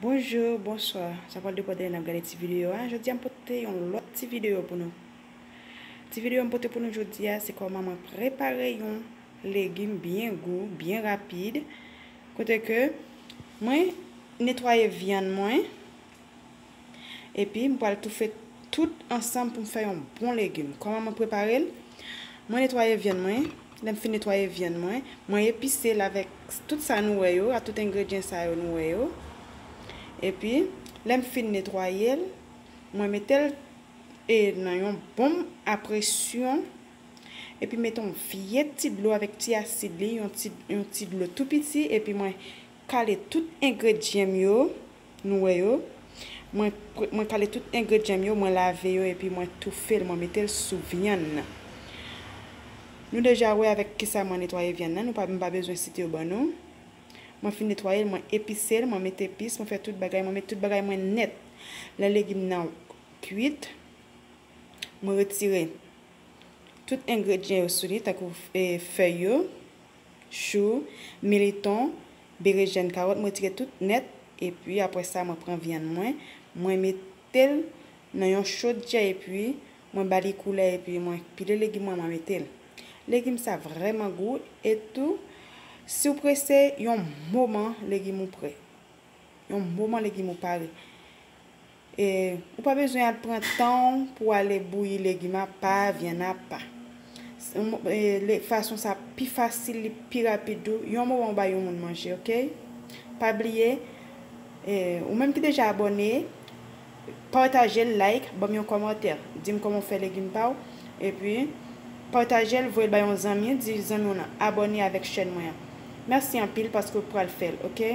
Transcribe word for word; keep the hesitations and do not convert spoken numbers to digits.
Bonjou, bonswa. Sa pral depann de lè n ap gade ti videyo a. Jodi a, m pote yon lòt ti videyo pou nou. Ti videyo m pote pou nou jodi a, se kòman mwen prepare yon legim byen gou, byen rapid. Kote ke mwen netwaye vyann mwen, epi m pral toufe tout ansanm pou m fè yon bon legim. Kòman mwen prepare l? Mwen netwaye vyann mwen. Lè m fin netwaye vyann mwen, mwen epise l avèk tout sa nou wè yo, ak tout engredyan sa yo nou wè yo. Epi, lè m fin netwaye l, mwen mete l e nan yon bonm a presyon, epi mete yon vye ti dlo avèk ti asid li, yon ti, yon ti dlo tou piti, epi mwen kale tout engredyan m yo, nou wè yo. Mwen, mwen kale tout engredyan m yo, mwen lave yo, epi mwen toufe l, mwen mete l sou vyann nan. Nou deja wè avèk kisa mwen netwaye vyann nan, nou pa, m pa bezwen site yo ban nou. Mwen fin netwaye l, mwen epise l, mwen mete epis, mwen fè tout bagay, mwen met tout bagay mwen nèt. Lè legim nan kwit, mwen retire tout engredyan yo sou li, tankou, e, fèy yo, chou, militon, berejèn, kawòt, mwen retire tout nèt, epi apre sa, mwen pran vyann mwen, mwen mete l nan yon chodyè, epi mwen ba li koulè, epi mwen pile legim mwen, mwen mete l. Legim sa vrèman gou, e tou, si w prese, yon moman, legim ou prè. Yon moman, legim ou pare. E, ou pa bezwen al pran tan w pou w ale bouyi legim apa, vyann apa. S-, m-, e, le-, fason sa pi fasil, li pi rapid tou. Yon moman w bay yon moun manje, oke? Pa bliye, e, ou menm ki deja abòne, pataje l, like, ban m yon kòmantè. Di m kòman w fè legim pa w. Epi, pataje l, voye l bay yon zanmi, di zanmi w nan abòne avèk chèn mwen an. Mèsi anpil paske w pral fè l, oke?